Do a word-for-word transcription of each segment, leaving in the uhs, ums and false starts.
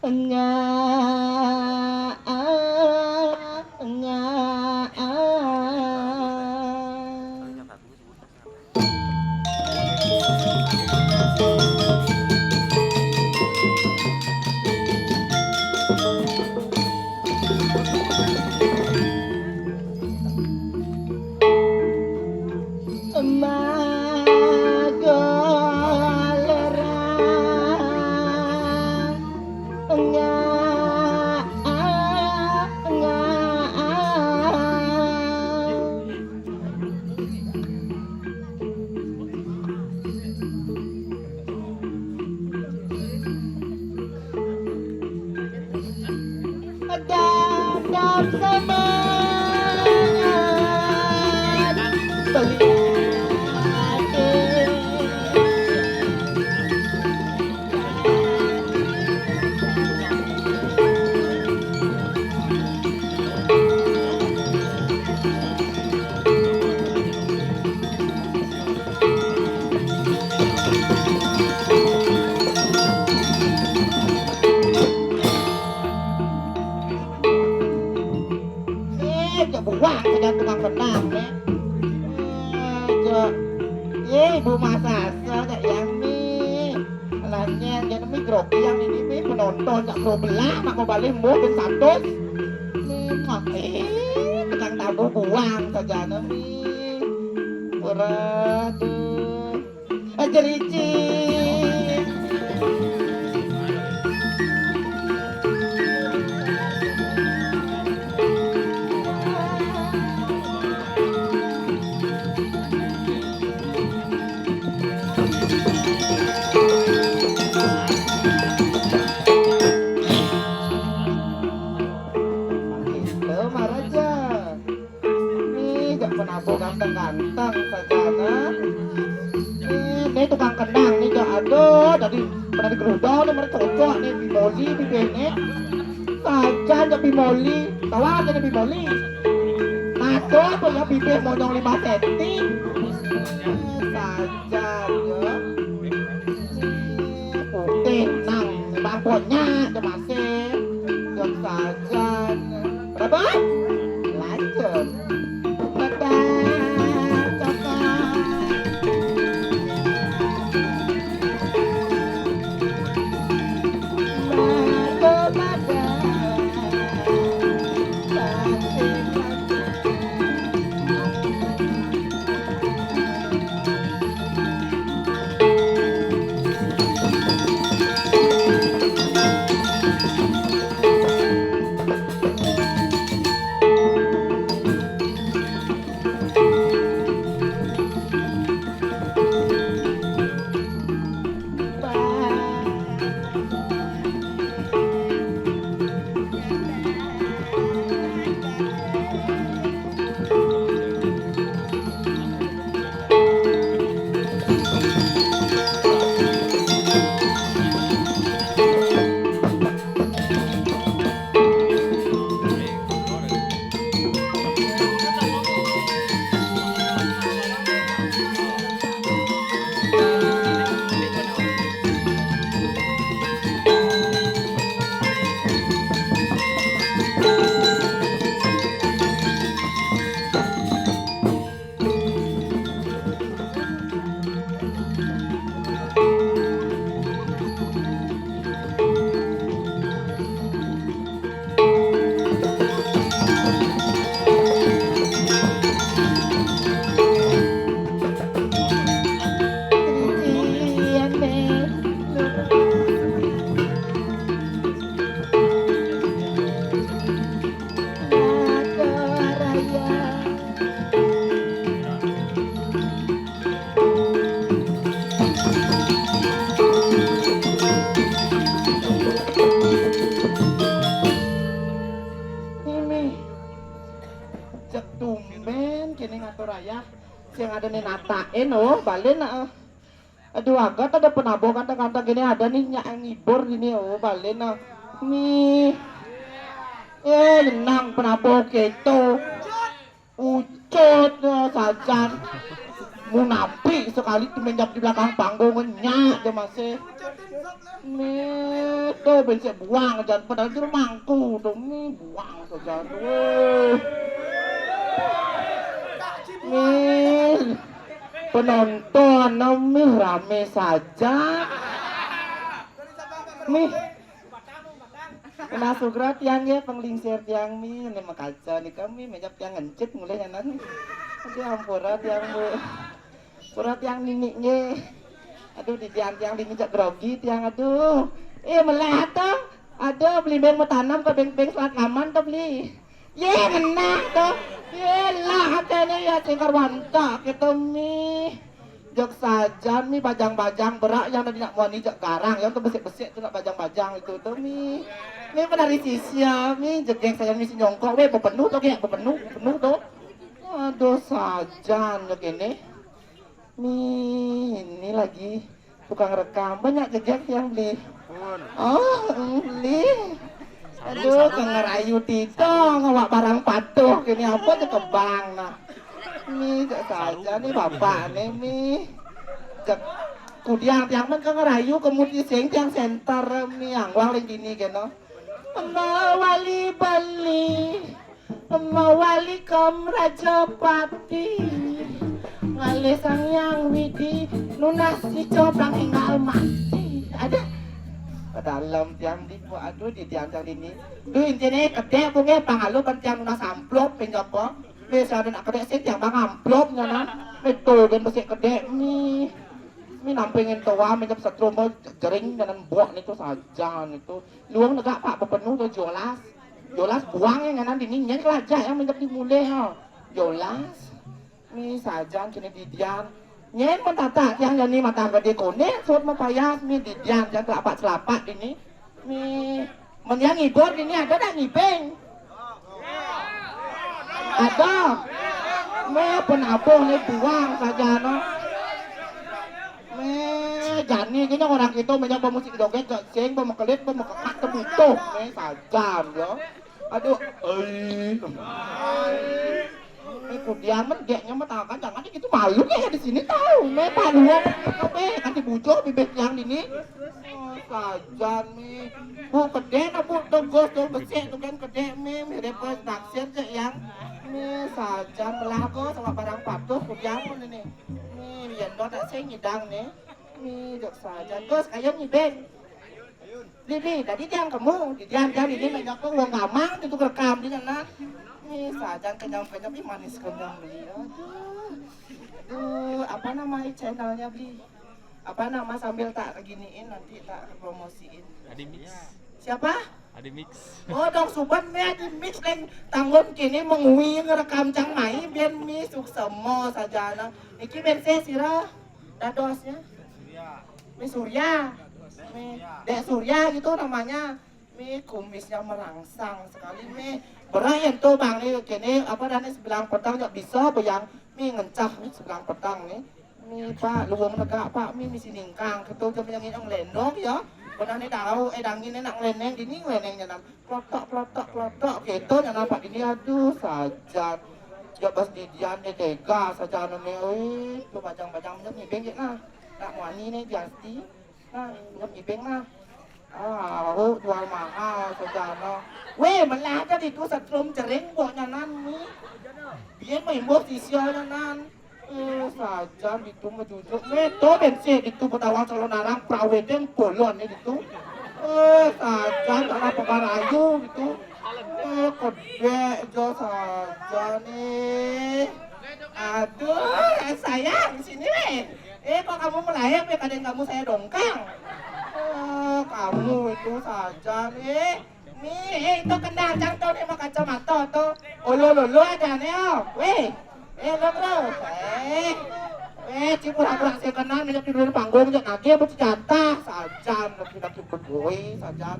Enggak, enggak. Magolerang enggak, enggak. Dadap semangat beli hati. Eh, cak buang saja tukang kendang, eh. Eh, cak. Eh, ibu masak, cak yang ni. Lanyang, jadi mi grogi yang ini, mi penonton, cak pro belak, nak mau balik, mau ben satus. Mi, mak, eh, tukang tabu buang saja, mi. Berat, eh. Ajar izin. Itu Maraja. Ih, jak penabo ganteng-ganteng saja, nah. Ih, ini tukang kendang nih, jak, aduh, tadi pernah digerudau nih, mereka cocok nih, bimoli, bibene. Saja jak bimoli, tawa aja nih bimoli. Ngaco apa ya, bibir monyong lima senti. Ih, saja ya. Putih, nang, bangkonya, cemase. Jok saja. Berapa? Lanjut. Dadah, kakak. Malu pada. Cantik. Ini cek tumben kene ngatur ayah. Sing ada nih natain, oh, balen, ah. Aduh, agak ada penabo kata-kata gini ada nih nyak ngibur gini, oh, balen, ah. Nih. Eh, nyenang penabo keto. Ucut, eh, sajan. Munafik sekali tuh menjak di belakang panggung nyak aja masih. Nih. Tuh, bencik buang, jangan padahal jero mangku tuh, mi buang saja tuh. Mi penonton, mi rame saja. Mi. Nah, sugra tiang ya, penglingsir tiang mi, ini makaca nih kami, menyap tiang ngencit mulai nyanan. Aduh, ampura tiang, Bu. Pura tiang nini nggih. Aduh, di tiang, tiang dini jak grogi tiang, aduh. Eh, melah to. Aduh, beli beng mau tanam ke beng-beng selat laman to beli. Ye, ngenah to. Ye lah, katanya ya singkar wanta kita mi. Jok sajan mi bajang-bajang berak yang tadi nak muani jak garang yang tu besik-besik tu nak bajang-bajang itu tu mi. Mi penari sisia mi jegeng saya mi si nyongkok we bepenuh tu kayak bepenuh bepenuh tu. Aduh sajan jok ini. Mi ini lagi tukang rekam banyak jegek yang beli. Oh, beli. Aduh, kengerayu tito ngawak barang patuh kini apa je kebang nah. Mi jak saja nih bapak nih mi. Jak kudiang tiang men kengerayu kemudi sing tiang center mi angwang lagi gini keno. Mawali beli, mawali kom Rajapati. Ngalih Sang Hyang Widi, nunas si cobang hingga mati. Ada. Dalam tiang di aduh di tiang tiang ini. Duh intinya kedek bunga pangalu kan tiang nunas amplop pinjapa. Wis ada nak kedek sing tiang bang amplop nyanan. Betul ben besik kedek ni. Mi nampingin tua menyap setrum jering nyanan buak ni tu saja ni tu. Luang negak pak bepenuh tu jolas. Jolas buang yang nyanan dini nyen kelajah yang menyap di mulih ha. Jolas. Mi sajan kini didian. Nyen mentata yang nyani mata gede konek sut mapayas mi didian yang kelapak-kelapak dini. Mi mendian ngibur dini ada dak ngibing? Ada. Mi penabuh ni buang saja no. Mi jani kini orang kita banyak pemusik joget sing pemekelit pemekekat tebutuh mi sajan yo. Aduh, eh. Eh, kudian men geknya mah tangan jangan gitu malu kayak di sini tahu. Me paluan me nanti bujur bibit yang ini. Oh, sajan mi. Bu kedek nak bu tuh gos tuh besik tuh kan kedek mi mirip bos naksir cek yang mi sajan belago sama barang patuh kudian pun ini. Mi yang dot tak saya ngidang nih. Mi dok sajan gos kayak ngibeng. Dini, tadi tiang kamu, di tiang tiang ini banyak tuh uang gamang itu rekam di sana. Nih, sajan kenyang kenyang, ih manis kenyang beli. Aduh, aduh, apa nama channelnya beli? Apa nama sambil tak giniin nanti tak promosiin. Adi Mix. Siapa? Adi Mix. Oh, dong suban nih Adi Mix yang tanggung kini mengui ngerekam cang mai biar mi suksemo saja anak. Iki bense sira dadosnya. Mi Surya. Mi Dek Surya gitu namanya. Mi kumisnya merangsang sekali mi. Berai yang tuh bang ni kini apa dan sebelang petang nggak bisa bayang mi ngencah mi sebelang petang ni. Mi pak luwung negak pak mi misi ningkang ketu jam yang ini lenong ya. Pernah ni tahu eh dangin nak leneng dini leneng jangan klotok klotok klotok gitu jangan pak ini aduh saja. Ya bas didian ni tega saja anu mi oi tu bajang-bajang ni bengkit nah. Nak muani ni jasti. Nah, nyep ibing nah. Ah, oh, jual mahal saja no. Weh, melah aja di tu setrum jering buat nyanan ni. Biar mah imbuh sisia nyanan. Eh, saja di tu mejujuk. Weh, to bensin di tu petawang calon arang perawe den bolon ni di tu. Eh, saja tanah pekarayu di tu. Eh, kedek jo saja ni. Aduh, sayang sini weh. Eh, kok kamu melayang ya kadang kamu saya dongkang. Eh, kamu itu saja nih. Nih, eh, itu kenal cang tuh nih mau kacamata tuh. Ulu lulu aja nih, oh. Weh. Eh, lo bro. Eh. Eh, ci pura-pura saya kenal minyak tidur panggung aja kaki apa jatah saja lebih lagi berdoi saja.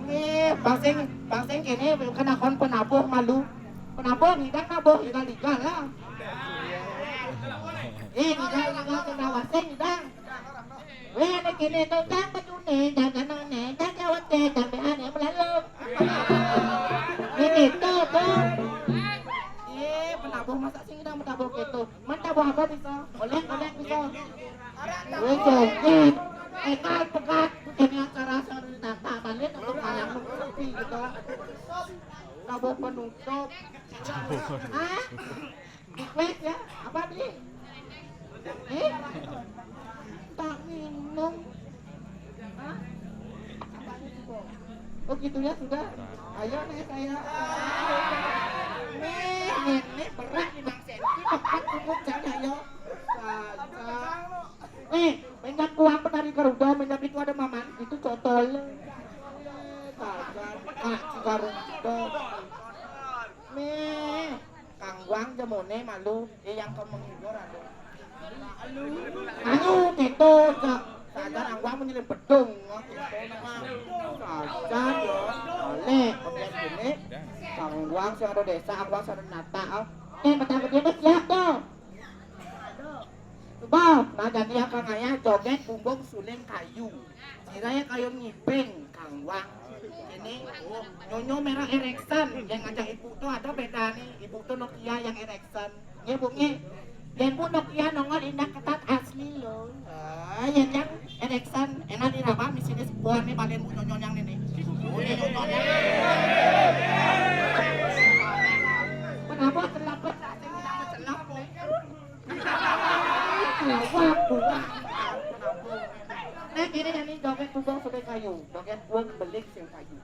Nih, basing basing kini kena kon penabuh malu. Penabuh ngidang nabuh igal-igal lah. Eh, ngidang-ngidang kena wasing ngidang. Weh, nek kene to jang bajune, jang ganane, jang jawete, jang behane melalu. Ini to to. Eh, penabuh masak sing ngidang penabuh keto. Mentabuh apa bisa? Oleh-oleh bisa. Weh, joget. Ekal pegat, kene acara saruntak. Penutup. Hah? Request ya? Apa nih? Eh? Tak minum. Hah? Apanya itu? Oh gitu ya sudah. Ayo nih saya. Nih, ini berat nih Bang Senti. Berat cukup jangan ayo. Saja. Eh, minyak kuah penari Garuda, minyak itu ada maman, itu cotol. Saja. Ah, si Garuda. Nih. Kangguang jemone malu, eh, yang kau menghibur aduh. Ayo gitu, Kak. Sadar angguang menyelip bedung, gitu, nah. Sadar ya. Oleh, kemudian gini, kangguang sing ada desa, angguang sing ada nata, oh. Eh, petang gede mah siap tuh. Coba, nah jadi yang kang ayah joget bumbung suling kayu. Sira ya kayu ngiping, kangguang. Ini, oh, nyonyo merah Erickson yang ngajak ibu tuh ada beda nih. Ibu tuh Nokia yang Erickson. Nggih, Bu, nggih. Yen Bu Nokia nongol indah ketat asli lho. Ah, yen yang Erickson enak diraba misine sepuh nih paling Bu nyonyo yang ini. Oh, ini nyonyo yang ini. Kenapa celap-celap? Kenapa celap? Wah, buah. Nah, kene yang ini joget bumbung suling kayu, joget bumbung belik sing kayu.